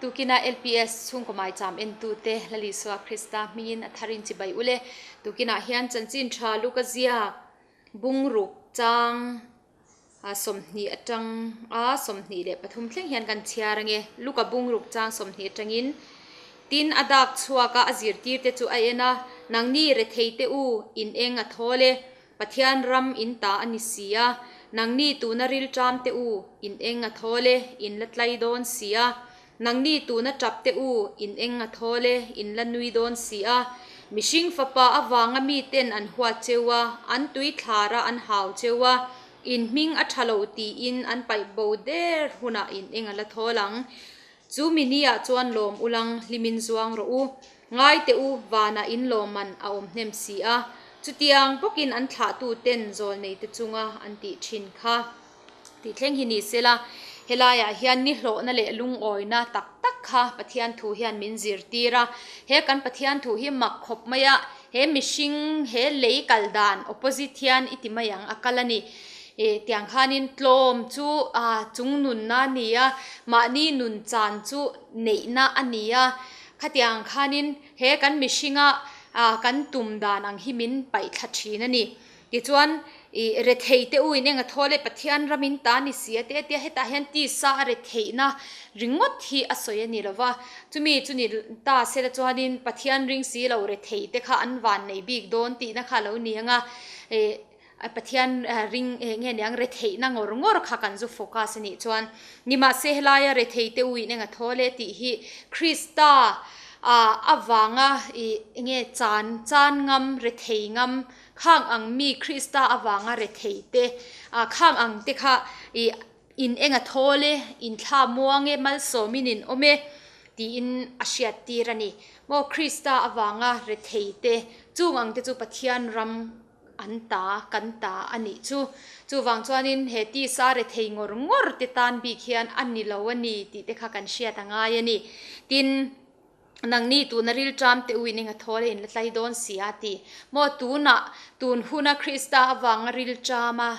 Tukina LPS chhungkaw maicham entute Lal Isua Krista hmingin a tharin chibai ule. Tukinah hian chanchin tha Luka ziak bungruk chang 20 atang a 23 thleng hian kan chhiar ange. Luka bungruk chang 20 atangin tin a dak chhuak a a zirtirte chu a en a, Nangni retheite u in eng a thawl e. Pathian ram in ta a ni si a, nangni tuna rilṭam te u, in eng a thawl e, in la tlai dawn si a. Nangni tuna ṭap te u, in eng a thawl e, in la nui dawn si a. Mihring fapa avanga miten an huat cheu a, an tui thlar a an hau cheu a, in hming a ṭha lo tiin an paih bo der hunah in eng a la thawl ang. Chu mi niah chuan lawm ulang hlimin zuang rawh u. Ngai teh u, vanah in lawmman a awm hnem si a, chutiang bawkin an thlahtu ten zawlneite chunga an tih thin kha tih thleng hi ni sela, helaiah hian ni hlawhna leh lungawina tak tak kha Pathian thu hian min zirtir a, he kan Pathian thu hi mak khawp mai a, he mihring he lei kal dan opposite hian i ti mai ang a kal a ni. E tiang khanin tlawm chu a chung nunna a ni a, mahni nun chan chu neihna a ni a. Khatiang khanin he kan mihringa kan tum dan ang hi min paih thla thin a ni. Tichuan i rethei te u in eng a thawl e, Pathian ram in ta ni si a te tia hetah hian tisa a retheihna ringawt hi a sawi a ni lo va. Chumi chu ni ta sela chuanin Pathian ring si lo rethei te kha an van nei bik dawn tihna kha a lo ni ang a. A Pathian ring eh nge niang retheihna ngawr ngawr kha kan zu focus a nih chuan nimahse helaia rethei te uin eng a thawl e tih hi Krista ah avanga ih nge chan chan ngam rethei ngam khang ang mi Krista avanga rethei te ah khang ang te kha ih in eng a thawl e in thla muang e malsawmin in awm e tiin a hriat tir a ni maw Krista avanga rethei te chung ang te chu Pathian ram An ta, kan ta a nih chu. Chuvang chuanin he tisa rethei ngawr ngawr te tan bik hian a ni lo a ni tih te kha kan hriat a ngai a ni. Tin, nangni tuna rilṭam te uin eng a thawl a in la tlai dawn si a ti. Maw tunah, tun huna Krista avanga rilṭama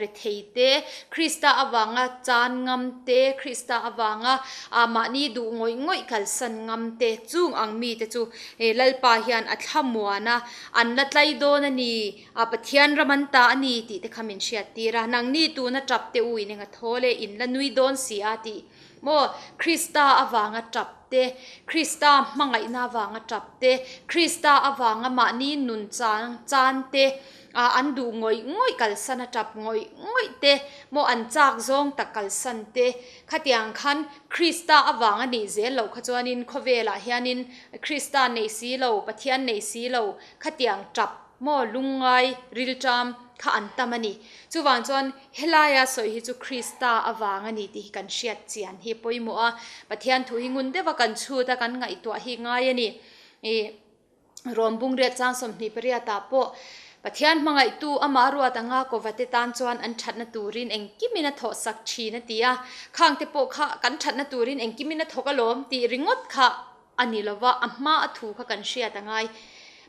rethei te, Krista avanga chan ngam te, Krista avanga mahni duh ngawih ngawih kalsan ngam te, chung ang mite chu Lalpa hian a thlamuan a, An la tlai dawn a ni, a Pathian ram an ta a ni tih te kha min hriat tir a, nangni tuna tap te u in eng a thawl e, in la nui dawn si a tih maw? Krista avanga tap te, Krista hmangaihna avanga tap te, Krista avanga mahni nun chang chan te, a an duh ngawih ngawih kalsan a tap ngawih ngawih te, maw an chak zawng tak kalsan te, Khatiang khan Krista avang a nih zel loh kha chuanin khawvelah hianin Krista nei si lo, Pathian nei si lo, khatiang tap maw lungngai rilṭam kha an tam a ni. Chuvang chuan helaia sawi hi chu Krista avang a ni tih hi kan hriat chian hi pawimawh a, Pathian thu hi ngun deuha kan chhut a kan ngaihtuah hi ngai a ni. Ih. Rawm bungriat chang 28 ah pawh Pathian hmangaihtu amah ruat anga kawvate tan chuan an thatna turin engkimin a thawh sak thin a ti a, khangte pawh kha kan thatna turin engkimin a thawk alawm tih ringawt kha a ni lova, a hma a thu kha kan hriat a ngai.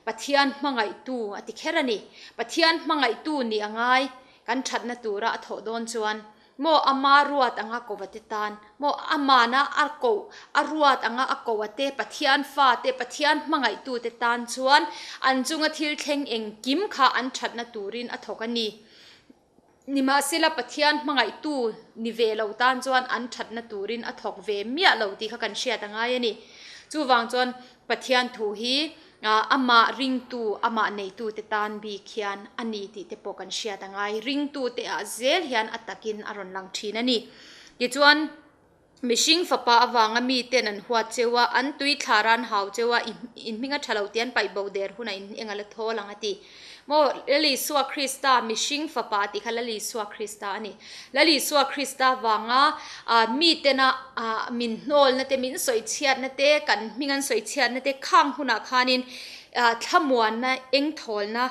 Pathian hmangaihtu a ti kher a ni. Pathian hmangaihtu nih a ngai kan thatna tura a thawh dawn chuan. Maw ama ruat anga ko a te tan, maw amana a koh a ruat anga a ko a te, Pathian fa te, Pathian hmangaihtu te tan chuan an chunga thil thleng engkim kha an thatna turin a thawk a ni. Nimahsela Pathian hmangaihtu ni ve lo tan chuan an thatna turin a thawk ve miah lo tih kha kan hriat a ngai a ni. Chuvang chuan Pathian thu hi Amah ringtu, amah neitute tan bik hian a ni tih te pawh kan hriat a ngai. Ringtute ah zel hian a takin a rawn lang thin a ni. Tichuan, mihring fapa avanga miten an huat cheu a, an tui thlar a an hau cheu a, in hming a tha lo tih an paih bo der hunah in eng a la thawl ang a ti. Maw, Lal Isua Krista, mihring fapa tih kha Lal Isua Krista a ni. Lal Isua Krista vanga mitena min hnawlna te, min sawichhiatna te, kan hming an sawichhiatna te khang hunah khanin thlamuanna, engthawlna,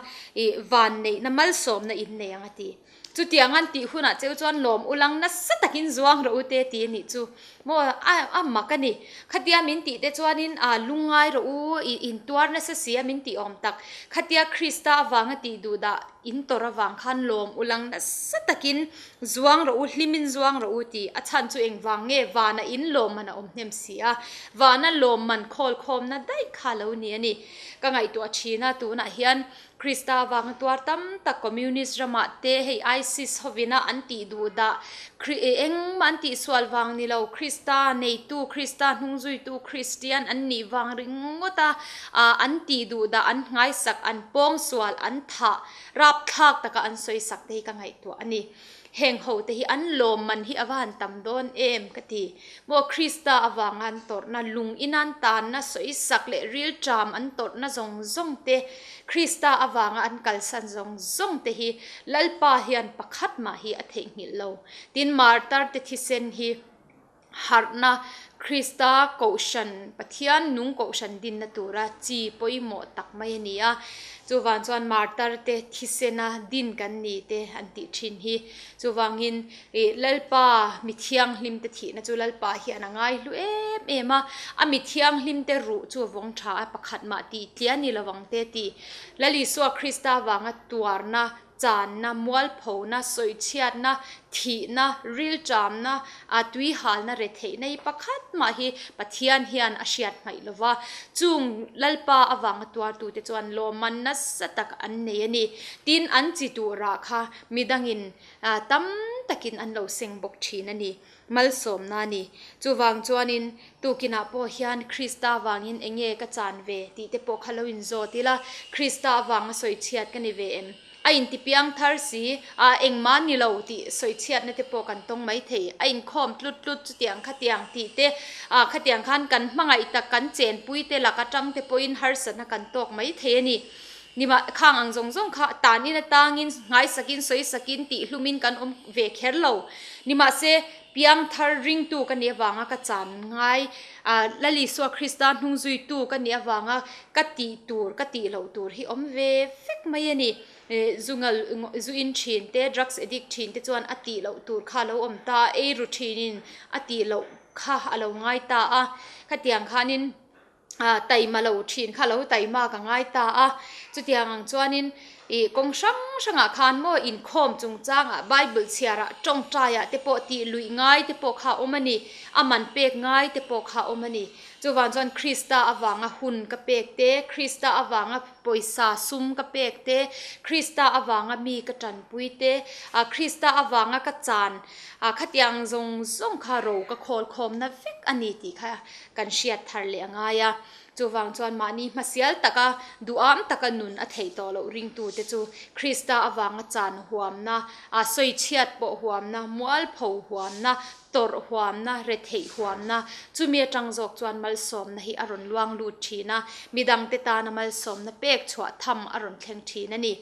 vanneihna, malsawmna in nei ang a ti. Chutiang an tih hunah cheu chuan lawm ulang nasa takin zuang rawh u te ti a nih chu. Maw a a mak a ni. Khatia min tih te chuanin a lungngai rawh u, i intuar nasa si a min tih awm tak. Khatia Krista avanga tih duh dah in tawrh avang khan lawm u lang nasa takin zuang rawh u, hlimin zuang rawh u tih a chhan chu engvang nge vana in lawmman a awm hnem si a, vana lawmman khawl khawmna daih kha lo ni a ni. Ka ngaihtuah thin a, tunah hian Krista avanga tuar tam tak Communist ramah te hei ISIS hovina an tih duh dah Kri engmah an tih sual vang ni lo Krista neitu Krista hnungzuitu Kristian an nih vang ringawt a an tih duh dah an nghaisak an pawng sual an thah rapthlak taka an sawi sak te hi ka ngaihtuah a ni. Heng ho te hi an lawmman hi a va han tam dawn em ka ti. Maw Krista avanga an tawrhna, lung in an tanna, sawisak leh rilṭam an tawrhna zawng zawng te, Krista avanga an kalsan zawng zawng te hi Lalpa hian pakhat mah hi a theihnghilh lo. Tin, martar te thisen hi. Harhna, Krista Kohhran, Pathian nung Kohhran dinna tura chi pawimawh tak mai a ni a. Chuvang chuan martar-te thisena din kan ni te an tih thin hi. Chuvangin ih Lalpa mi thianghlimte thihna chu Lalpa hian a ngaihlu em em a, a mi thianghlimte ruh chu a vawng tha a, pakhat mah tih tliah ni lovang te tih Lal Isua Krista vanga tuarna channa, mualphona, sawichhiatna, thihna, rilṭamna, a tuihalna retheihna hi pakhat mah hi Pathian hian a hriat hmaih lo va. Chung Lalpa avanga tuartute chuan lawmman nasa tak an nei a ni. Tin, an chi turah kha midangin tam takin an lo seng bawk ṭhin a ni. Malsawmna a ni. Chuvang chuanin tukinah pawh hian Krista avangin eng nge ka chan ve tih te pawh kha lo inzawt ila, Krista avanga sawichhiat ka ni ve em? A intipiang thar si a, engmah ni lo tih sawichhiatna te pawh kan tawng mai thei. A inkhawm tlut tlut chutiang khatiang tih te, khatiang khan kan hmangaih tak kan chenpui te lak atang te pawhin harsatna kan tawk mai thei a ni. Nimah khang ang zawng zawng kha tanin atangin nghaisakin sawisakin tihhlumin kan awm ve kher lo. Nimahse, piangthar ringtu ka nih avanga ka chan ngai, Lal Isua Krista hnungzuitu ka nih avanga ka tih tur, ka tih loh tur hi awm ve vek mai a ni. Zu ngal, zu in thin te, drugs addict thin te chuan a tih loh tur kha a lo awm ta a, eiru thinin a tih loh kha a lo ngai ta a, khatiang khanin, taima lo thin kha lo taima ka ngai ta a, chutiang ang chuanin ih kawng hrang hrangah khan maw inkhawm chungchangah bible chhiarah tawngtaiah te pawh tih luih ngai te pawh kha a awm a ni, a man pek ngai te pawh kha a awm a ni. Chuvang chuan Krista avanga hun ka pek te, Krista avanga pawisa sum ka pek te, Krista avanga mi ka tanpui te, Krista avanga ka chan khatiang zawng zawng kha ro ka khawl khawmna vek a ni tih kha Kan hriat thar leh a ngai a, chuvang chuan mahni hmasial taka duham taka nun a theih tawh loh ringtute chu Krista avanga chan huamna, a sawichhiat pawh huamna, mualpho huamna, tawrh huamna, retheih huamna, chumi atang zawk chuan malsawmna hi a rawn luang lut thin a, midangte tana malsawmna pek chhuah tham a rawn thleng thin a ni.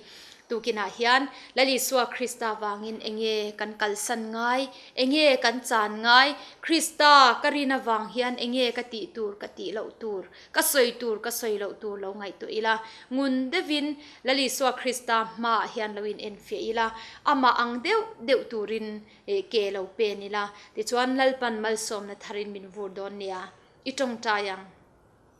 Tukinah hian Lal Isua Krista vangin enge kan kalsan ngai? Enge kan chan ngai? Krista ka rin avang hian enge ka tih tur ka tih loh tur, ka sawi tur ka sawi loh tur lo ngaihtuah ila. Ngun deuhin Lal Isua Krista hmaah hian lo in enfiah ila, amah ang deuh deuh turin ke lo pen ila, tichuan Lalpan malsawmna tharin min vur dawn nia. I tawngtai ang.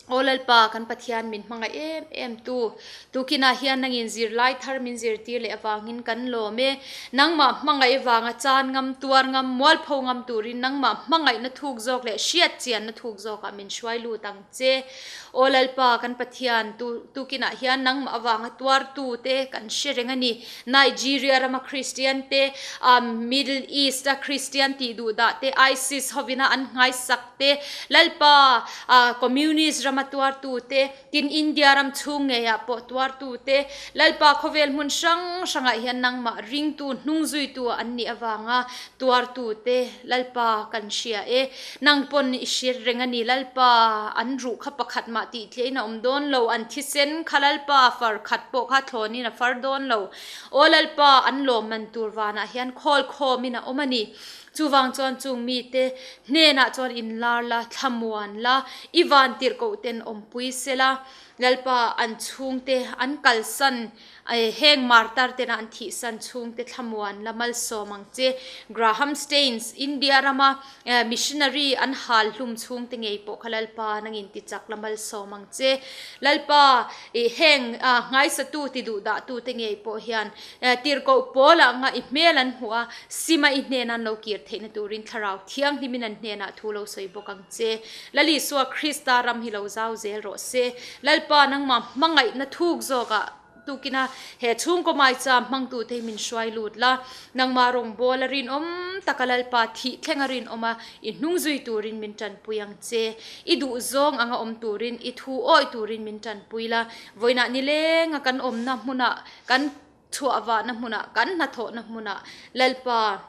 Aw Lalpa, kan Pathian min hmangaih em em tu, tukinah hian nangin zirlai thar min zirtir leh avangin kan lawm e. Nangmah hmangaih avanga chan ngam, tuar ngam, mualpho ngam turin nangmah hmangaihna thuk zawk leh hriat chianna thuk zawkah min hruai lut ang che. Aw Lalpa, kan Pathian, tu, tukinah hian nangmah avanga tuartu te kan hre reng a ni. Nigeria rama Kristian te, Middle East a Kristian tih duhdah te, ISIS hovina an nghaisak te, Lalpa Communist rama tuartu te, tin India ram chhung ngeiah pawh tuartu te, Lalpa khawvel hmun hrang hrangah hian nangmah ringtu hnungzuitu an nih avanga tuartu te Lalpa kan hria e. Nang pawn i hriat reng a ni Lalpa, an ruh kha pakhat mah tih tliahin a awm dawn lo, an thisen kha Lalpa far khat pawh kha thlawnin a far dawn lo. Aw Lalpa, an lawmman tur vanah hian khawl khawmin a awm a ni. Chuvang chuan chung mite hnenah chuan inlar la, thlamuan la, i vantirhkoh ten awmpui se la. Lalpa an chhungte an kalsan heng martar tena an thihsan chhungte thlamuan la malsawm ang che. Graham Staines, India rama missionary an hal hlum chhungte ngei pawh kha Lalpa nangin ti chak la malsawm ang che. Lalpa heng nghaisatu ti duh dahtute ngei pawh hian tirhkoh pawlah nga i hmel an hmuh a, sima i hnena an lo kir theihna turin Thlarau Thianghlimin an hnenah thu lo sawi bawk ang che. Lal Isua Krista ram hi lo zau zel rawh se. Lalpa nangmah hmangaihna thuk zawkah tukina he chhungkaw maicha hmangtute hi min hruai lut la. Nangmah rawngbawla rinawm taka Lalpa thih thlenga rinawma i hnung zui turin min tanpui ang che. I duhzawng anga awm turin, i thu awih turin min tanpui la. Vawiinah nilenga kan awmna hmunah, kan chhuahvahna hmunah, kan hnathawhna hmunah Lalpa,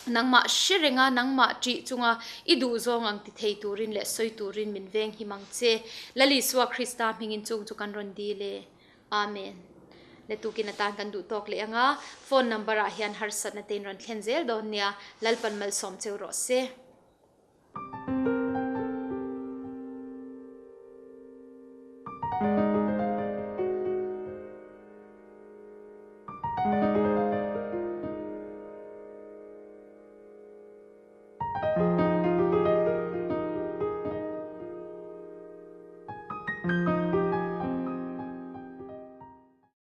Nangmah hre renga nangmah ṭih chunga i duhzawng ang ti thei turin leh sawi turin min veng him ang che. Lal Isua Krista hmingin chung chu kan rawn dil e. Amen. Le tukin atan kan duh tawk leh anga, phone number ah hian harsatna te in rawn thlen zel dawn nia. Lalpan malsawm cheu rawh se.